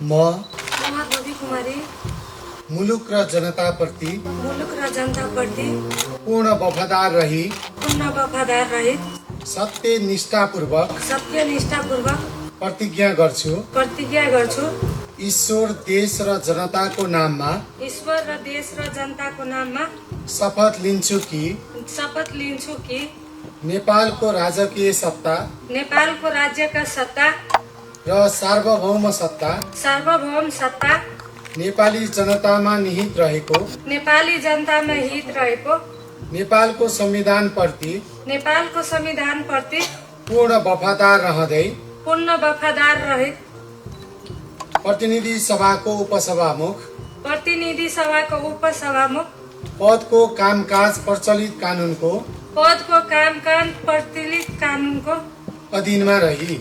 म महाबोधि कुमारी मुलुक र जनताप्रति पूर्ण वफादार रही सत्यनिष्ठापूर्वक प्रतिज्ञा गर्छु ईश्वर देश र जनताको नाममा शपथ लिन्छु कि नेपालको राजकीय सत्ता र सार्वभौम सत्ता नेपाली जनतामा निहित रहेको नेपालको संविधानप्रति पूर्ण वफादार रहँदै प्रतिनिधि सभाको उपसभामुख पदको कामकाज प्रचलित कानुनको अधीनमा रही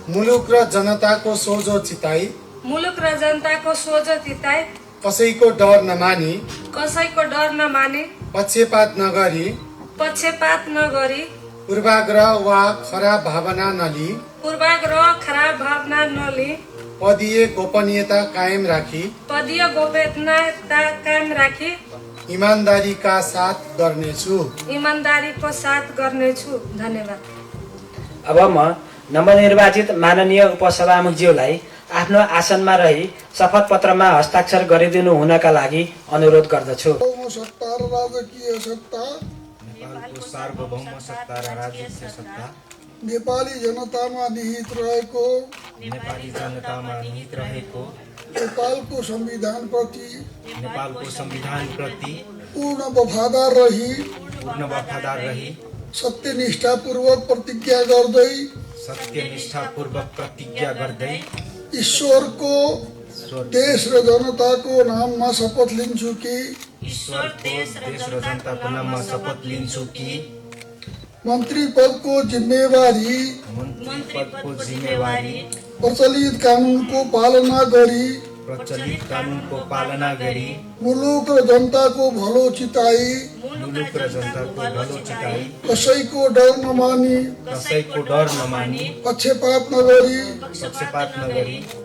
मुलुक र जनताको सोझो चिताई कसैको डर नमानी पक्षपात नगरी पूर्वाग्रह वा खराब भावना नली पदीय गोपनीयता कायम राखी ईमानदारीका साथ गर्नेछु। धन्यवाद। अब म नवनिर्वाचित माननीय उपसभामुखज्यूलाई आफ्नो आसनमा रही शपथ पत्रमा हस्ताक्षर गरिदिनु हुनका लागि अनुरोध गर्दछु। सत्ता र राजकीय सत्ता नेपालको सार्वभौम सत्ता र राजकीय सत्ता नेपाली जनतामा निहित रहेको नेपालको संविधानप्रति पूर्ण वफादार रही सत्यनिष्ठापूर्वक प्रतिज्ञा गर्दै ईश्वरको देश र जनताको नाममा शपथ लिन्छु कि मन्त्री पदको जिम्मेवारी प्रचलित कानुनको पालना गरी मुलुक र जनताको भलो चिताई कसैको डर नमानी पक्षपात नगरी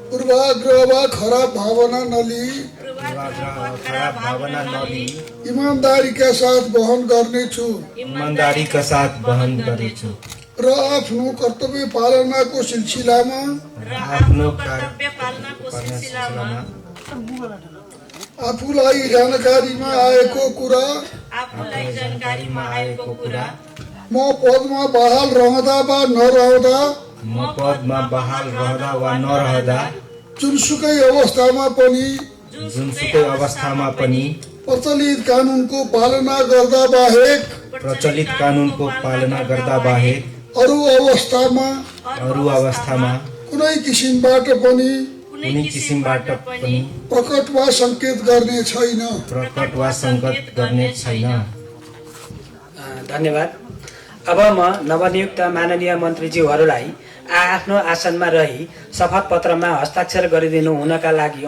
पूर्वाग्रह वा खराब भावना नली ईमानदारीका साथ बहन गर्नेछु र आफ्नो कर्तव्य पालनाको सिलसिलामा आफूलाई जानकारीमा आएको कुरा म पदमा बहाल रहँदा वा नरहँदा जुनसुकै अवस्थामा पनि प्रचलित कानुनको पालना गर्दा बाहेक अरू अवस्थामा कुनै किसिमबाट पनि प्रकट वा संकेत गर्ने छैन। धन्यवाद। अब म नवनियुक्त माननीय मन्त्रीज्यूहरूलाई आफ्नो आसनमा रही शपथ पत्रमा हस्ताक्षर गरिदिनु हुनका लागि